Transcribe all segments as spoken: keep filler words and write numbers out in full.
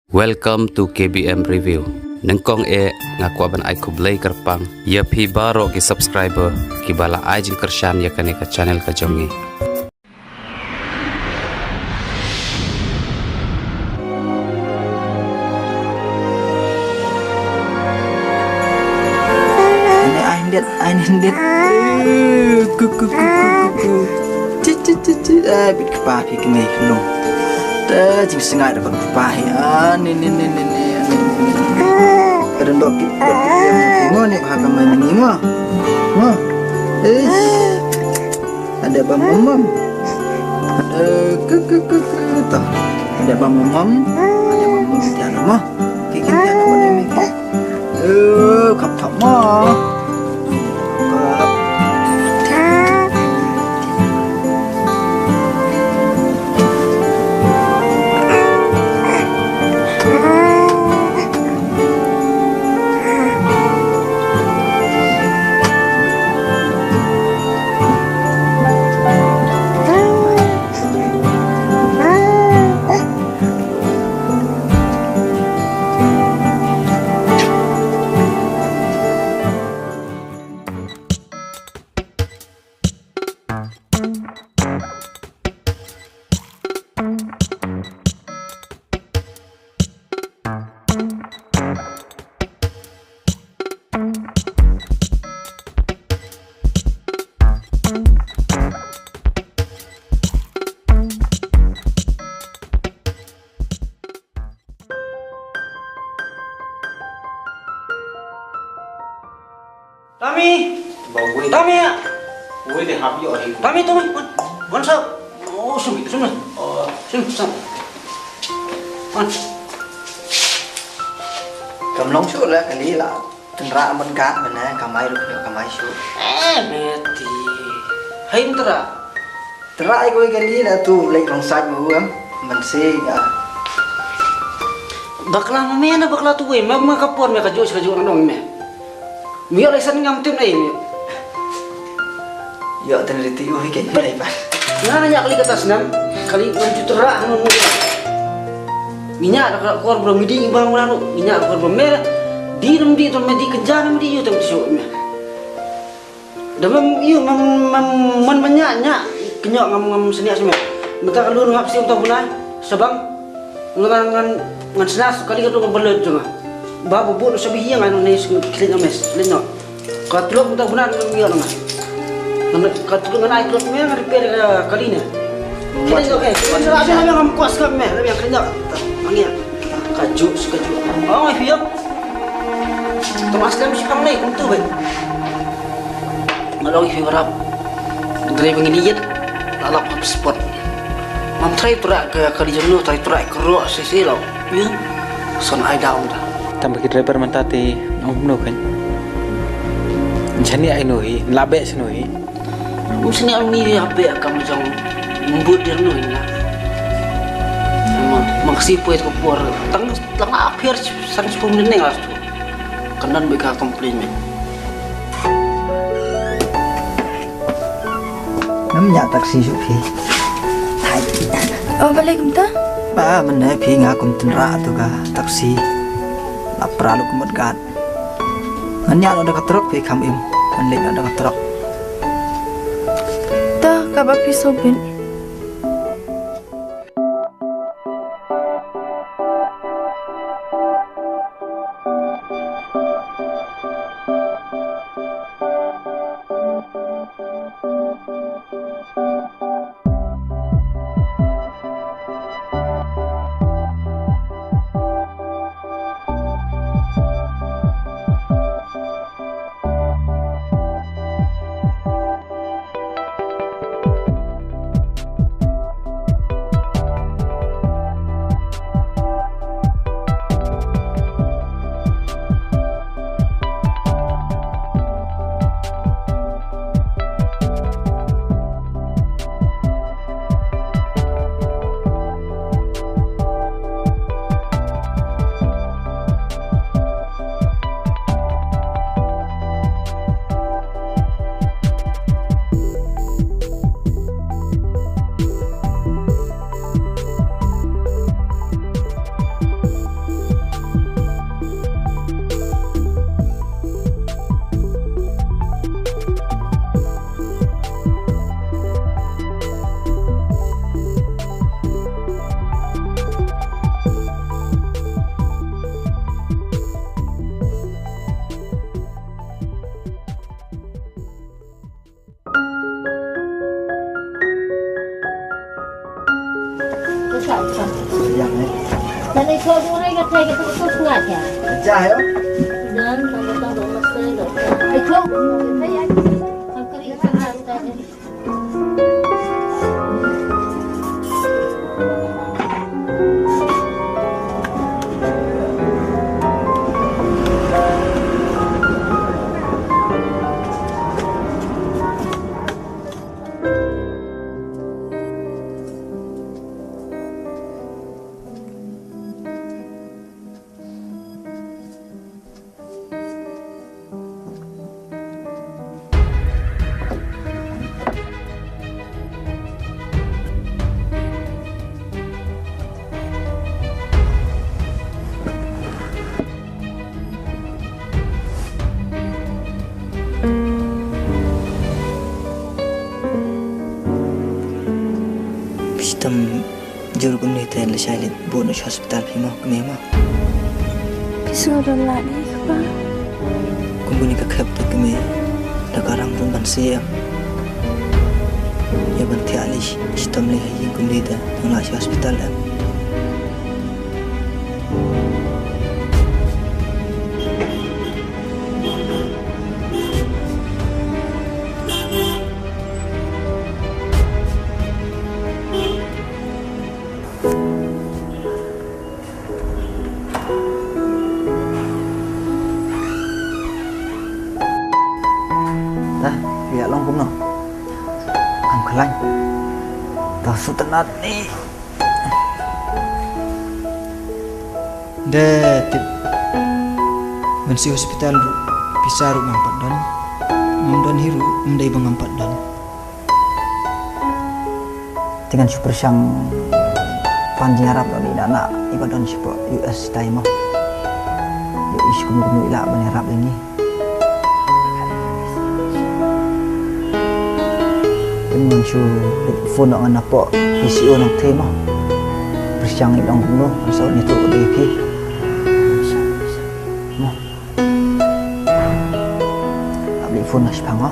Welcome to K B M Review. Nyngkong eh nga kwah ban ai khublei kyrpang ïa phi baroh ki subscriber kiba la ai jingkyrshan ïa kane ka channel ka jong ngi. Ane ai hyndet, ai hyndet. Eh, ku, ku, ku. Ci, ci, ci, ci. Eh, bit kpa phi kmie klung. Ta jingsngaid da bad kpa hi. Ah, ni, ni, ni, ni, ni. Ka dang dok kit, dok kit. Mo ni bha ka mai ni mo. Mo. Eh. Ada bam mom mom. Ada ke, ke, ke, ke, ta. Ada bam mom mom. Ada bam mom tiada mo. Ki, ki, ki, ki, ki, ki. Eh, khap, khap, ma. Khap. Tami. Ba wei. Tami ya. Wei de hap yo ahi. Tami, Tami. Wan. Wan sa. Oh, sum, sum. Oh, sum, sum. Wan. Kam long shu la kali la. Tynrah man gat mane kamai ruh kamai shu. Eh, meti. Hai tynrah. Trai ko kali la tu lek rong sait ma uam. Man se ga. Bakla ma me na bakla tu wei, ma, ma ka por me ka juh ka juh nong me. Mi yo le san ngam tim ai mi. Yo ten riti u hi ke ai pa. Nga na nya kali kata snam, kali ngam ju tynrah ngam mu. Ngi nya da kor bro mi di ba mu ru, ngi nya kor bro me. Di rum di to me di kenjan me di yo tem shu me. Da mem ïu mem, mem, man, man nya, nya. Kynyoh ngam, ngam sniah smet. Mynta ka lun ngap siu tang bunai. Sabang. Ngan, ngan, ngan sniah kali ka dong balot jong nga. Ba bu bu no sabi hiang ngan ne sniah mes, sniah no. Ka tulok mynta bunai ngam ïoh ngan. Ngan ka tulok ngan ai tulok me ngan repair ka kali ne. Kali no ke. Ngan sniah ngam kuas ka me, ngam kynyoh. Ngan ïa. Ka juk, ka juk. Oh, ngai phi ïoh. Tang aslem shi pang ne, kumtu be. Nga long ïa phi barap. Dre ba ngin ïit la lap hap spot. Mam trai trai ka kali jong no, trai trai ka ro se se lo. Ïa. Son ai down da. Tang ba ki driver mynta te ong no kan. Jani ai no hi, la be sno hi. Um sini am ni ha be kam jong mbut dir no hi na. Ma, ma kasi poi ko por. Tang, tang akhir san sepuluh menit ngai tu. Kan don bika compliment. Ngam ïa taxi shu phi. Hai. Oh, balik kumta? Ba, mane phi nga kum tynrah tu ka taxi. Lapra lu kumut gat. Ngan ïa lo da ka trok phi kham im. Ngan leit lo da ka trok. Ta ka ba phi sobit. Phi sdang jur kumne te lashai leit bud noh sha hospital phi mo, kmie mo. Phi sngew don lad ïa i kpa. Kum kane ka khep te kmie, da ka rang bun ban siew. Ïa ban thiah leit shitom leit ha ïing kumne te, dang lah sha hospital em. Ta, ïa long kumno? Ngam khlaiñ. Ta shu tynnat ni. De tip. Ban siew hospital ruh, pisa ruh ngam pat don. Ngam don hi ruh, ym dei ba ngam pat don. Te ngan shu pyrshang pan jingïarap ïa i na na i ba don shapoh U S tai mo. Ïa i shu kum kum i lah ban ïarap ïa ngi. Te ngan shu phone noh ngan napoh P C O nangta mo. Pyrshang i long kumno ngan sa wan ïathuh ïa phi. Mo. Ap leit phone noh shipang mo.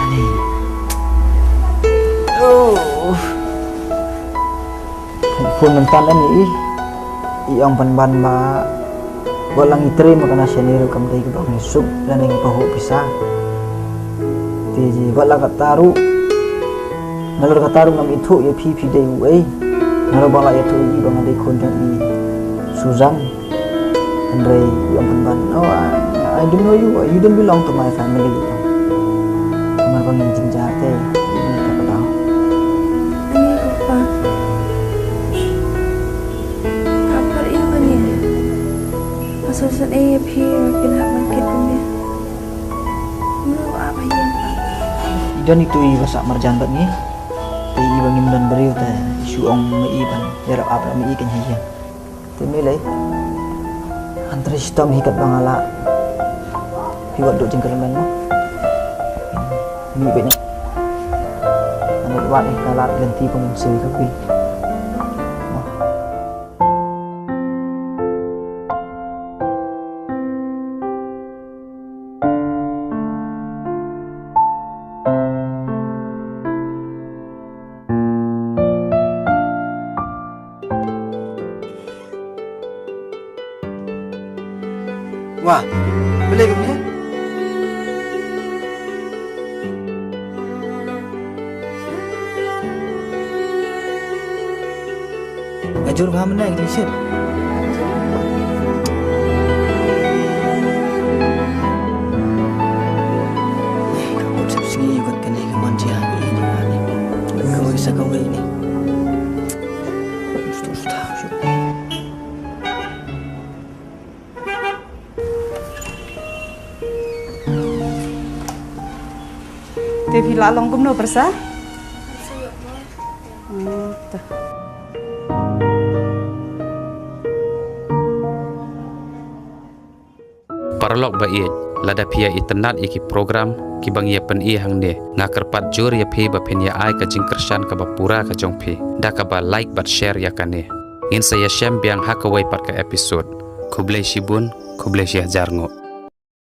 Ani. Oh. Phone mynta lem ïa i. I ong pynban ba wat la ngi trei ma ka na shane ruh kam dei kaba ngi suk lane ngi pahuh pisa. Te ji wat la katta ruh. Nalor katta ruh ngam ithuh ïa phi phi dei uei. Nalor ba la ïathuh ïa i ba nga dei khun jong i Susan. Hynrei i ong pynban, "Oh, I, I don't know you, you don't belong to my family." Namar ba ngin jynjar te, ngin ka patau. Ani ko pa. Ka par i bani. Asal san e phi, phi hap market bani. Mano ba ba ïa. I don itu i ba sah marjan bad ngi. Te i ba ngim don briew te, i shu ong ma i ban ïarap ap ma i kan ïa. Te me lei. Hynrei shitom hi katba nga lah. Phi wat duh jingkyrmen mo. Mih beit na. Nga mut wat ïa ka lad lynti pynmynsaw ka phi. Mo. Wah, balei kumne? Nga jur bha mynne ka jingshet. Ka kut sep sngi ïa kot kane ka mon jia ïa ïa ïa. Kawei sa kawei ne. Sutu sutu. Te phi la long kumno pyrsa? Hmm, ta. Paralok ba ïeit, lada phi ïa itynnad ïa ki program kiba ngi ïa pyni hangne, nga kyrpad jur ïa phi ba phin ïa ai ka jingkyrshan kaba pura ka jong phi da kaba like bad share ïa kane. Ngin sa ïashem biang ha kawei pat ka episode. Khublei shibun, khublei shihajar nguh.